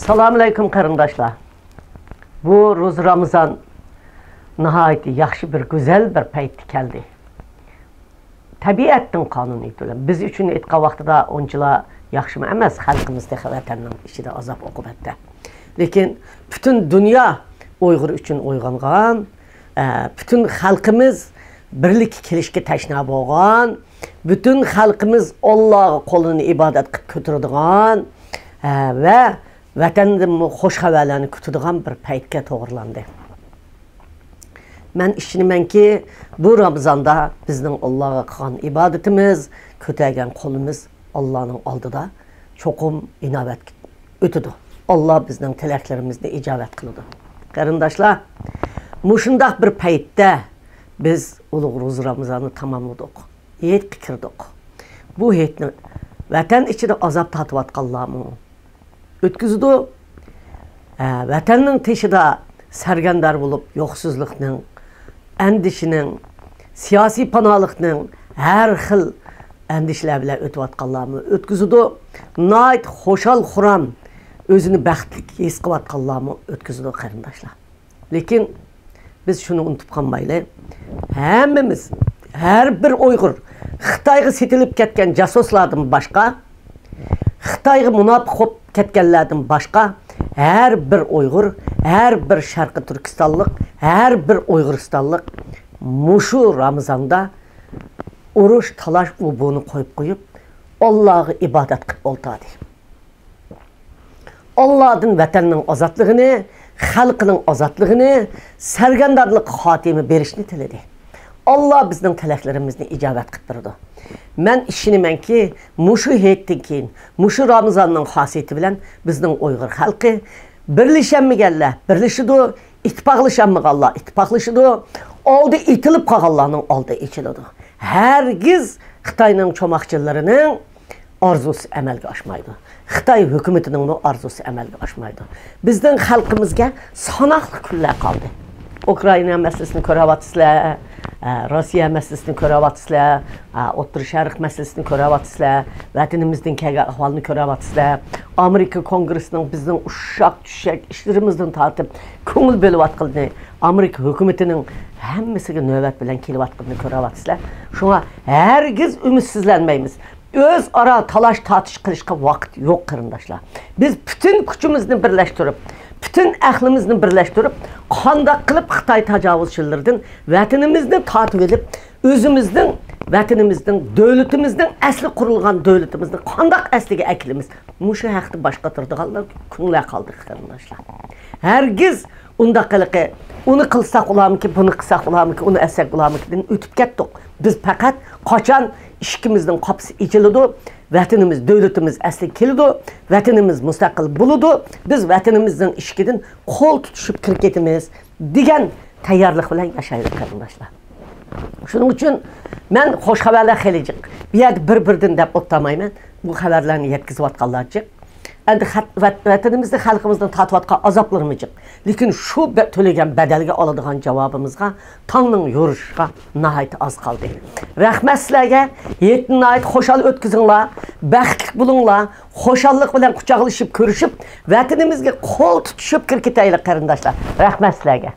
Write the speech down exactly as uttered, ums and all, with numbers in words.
ئەسسالامۇئەلەيكۇم قېرىنداشلار. بۇ روزا رامىزان ناھايىتى ياخشى بىر گۈزەل بىر پەيتتە كەلدى. تەبىئەتنىڭ قانۇنىيىتى بىلەن بىز ئۈچۈن ئېيتقان ۋاقتىدا ئۇنچىلا ياخشىمۇ ئەمەس، خەلقىمىز تېخى ۋەتەننىڭ ئىچىدە ئازاب ئوقۇبەتتە. لېكىن پۈتۈن دۇنيا ئۇيغۇر ئۈچۈن ئويغانغان، ئە، پۈتۈن خەلقىمىز بىرلىككە كېلىشكە تەشنا بولغان، پۈتۈن خەلقىمىز ئاللاغا قولىنى ئىبادەت قىلىپ كۆتۈرىدىغان، ئە، ۋە ۋەتەندىنمۇ خۇش خەۋەرلەرنى كۈتىدىغان بىر پەيتكە توغرىلاندى. مەن ئىشىنىمەنكى، بۇ رامىزاندا بىزنىڭ ئاللاغا قىلغان ئىبادىتىمىز، كۆتەرگەن قولىمىز ئاللانىڭ ئالدىدا چوقۇم ئىناۋەتكە ئۆتىدۇ. ئاللا بىزنىڭ تىلەكلىرىمىزنى ئىجابەت قىلىدۇ. قېرىنداشلار، مۇشۇنداق بىر پەيتتە بىز ئۇلۇغ روزا رامىزاننى تاماملىدۇق. ھېيتقا كىردۇق. بۇ ھېيتنى ۋەتەن ئىچىدە ئازاب تارتىۋاتقانلارمۇ ئۆتكۈزىدۇ. ھە، ۋەتەننىڭ تېشىدا سەرگەردان بولۇپ، يوقسۇزلۇقنىڭ، ئەندىشىنىڭ، سىياسىي پاناھلىقنىڭ، ھەر خىل ئەندىشىلەر بىلەن ئۆتۈۋاتقانلارمۇ ئۆتكۈزىدۇ. ناھايىتى خۇشال-خۇرام، ئۆزىنى بەختلىك ھېس قىلىۋاتقانلارمۇ ئۆتكۈزىدۇ، قېرىنداشلار. لېكىن بىز شۇنى ئۇنتۇپ قالمايلى. ھەممىمىز، ھەر بىر ئۇيغۇر خىتايغا سېتىلىپ كەتكەن جاسۇسلاردىن باشقا، خىتايغا مۇناپىق بولۇپ كەتكەنلەردىن باشقا، ھەر بىر ئۇيغۇر، ھەر بىر شەرقىي تۈركىستانلىق، ھەر بىر ئۇيغۇرىستانلىق مۇشۇ رامىزاندا ئۇرۇش، تالاش، ئۇ بۇنى قويۇپ قويۇپ، ئاللاغا ئىبادەت قىلىپ ئولتۇردى. ئاللادىن ۋەتەننىڭ ئازادلىقىنى، خەلقنىڭ ئازادلىقىنى، سەرگەردانلىققا خاتىمە بېرىشنى تىلىدى. ئاللا بىزنىڭ تىلەكلىرىمىزنى ئىجابەت قىلىپ بېرىدۇ. مەن ئىشىنىمەنكى، مۇشۇ ھېيتتىن كېيىن، مۇشۇ رامىزاننىڭ خاسىيىتى بىلەن بىزنىڭ ئۇيغۇر خەلقى بىرلىشەلمىگەنلەر بىرلىشىدۇ، ئىتتىپاقلىشالمىغانلار ئىتتىپاقلىشىدۇ، ئالدى ئېتىلىپ قالغانلارنىڭ ئالدى ئېچىلىدۇ. ھەرگىز خىتاينىڭ چوماقچىلىرىنىڭ ئارزۇسى ئەمەلگە ئاشمايدۇ. خىتاي ھۆكۈمىتىنىڭمۇ ئارزۇسى ئەمەلگە ئاشمايدۇ. بىزنىڭ خەلقىمىزگە ساناقلىق كۈنلەر قالدى. ئۇكرائىنا مەسىلىسىنى كۆرۈۋاتىسىلەر، ئە، روسىيە مەسىلىسىنى كۆرۈۋاتىسىلەر، ئە، ئوتتۇرا شەرق مەسىلىسىنى كۆرۈۋاتىسىلەر، ۋەتىنىمىزدىن كەلگەن ئەھۋالنى كۆرۈۋاتىسىلەر. ئامېرىكا كونگرېسسىنىڭ بىزنىڭ ئۇششاق چۈششەك ئىشلىرىمىزدىن تارتىپ كۆڭۈل بۆلۈۋاتقىنىنى، ئامېرىكا ھۆكۈمىتىنىڭ ھەممىسىگە نۆۋەت بىلەن كېلىۋاتقىنىنى كۆرۈۋاتىسىلەر. شۇڭا ھەرگىز ئۈمىدسىزلەنمەيمىز. ئۆزئارا تالاش-تارتىش قىلىشقا ۋاقىت يوق، قېرىنداشلار. بىز پۈتۈن كۈچىمىزنى بىرلەشتۈرۈپ، پۈتۈن ئەقلىمىزنى بىرلەشتۈرۈپ، قانداق قىلىپ خىتاي تاجاۋۇزچىلىرىدىن ۋەتىنىمىزنى تارتىۋېلىپ، ئۆزىمىزنىڭ، ۋەتىنىمىزنىڭ، دۆلىتىمىزنىڭ ئەسلى قۇرۇلغان دۆلىتىمىزنى قانداق ئەسلىگە ئەكېلىمىز؟ مۇشۇ ھەقتە باش قاتۇرىدىغانلا كۈنلەر قالدى، قېرىنداشلار. ھەرگىز ئۇنداق ھېلىقى، ئۇنى قىلساق بولارمىكىن، بۇنى قىلساق بولارمىكىن، ئۇنى ئەتسەك بولارمىكىندىن ئۆتۈپ كەتتۇق. بىز پەقەت قاچان ئىشىكىمىزنىڭ قاپىسى ئېچىلىدۇ، ۋەتىنىمىز، دۆلىتىمىز ئەسلىگە كېلىدۇ، ۋەتىنىمىز مۇستەقىل بولىدۇ، بىز ۋەتىنىمىزنىڭ ئىشىكىدىن قول تۇتۇشۇپ كىرىپ كېتىمىز دېگەن تەييارلىق بىلەن ياشايلى، قېرىنداشلار. شۇنىڭ ئۈچۈن مەن خوش خەۋەرلەر خېلى جىق. بۇ يەردە بىر-بىردىن دەپ ئولتۇرمايمەن. بۇ خەۋەرلەرنى يەتكۈزۈۋاتقانلار جىق. ئەمدى خەت-، ۋەت-، ۋەتىنىمىزدە خەلقىمىزنىڭ تارتىۋاتقان ئازابلىرىمۇ جىق. لېكىن شۇ بە-، تۆلىگەن بەدەلگە ئالىدىغان جاۋابىمىزغا تاڭنىڭ يورۇشىغا ناھايىتى ئاز قالدى. رەھمەت سىلەرگە. ھېيتنى ناھايىتى خۇشال ئۆتكۈزۈڭلار. بەختلىك بولۇڭلار. خۇشاللىق بىلەن قۇچاقلىشىپ كۆرۈشۈپ، ۋەتىنىمىزگە قول تۇتۇشۇپ كىرىپ كېتەيلى، قېرىنداشلار. رەھمەت سىلەرگە.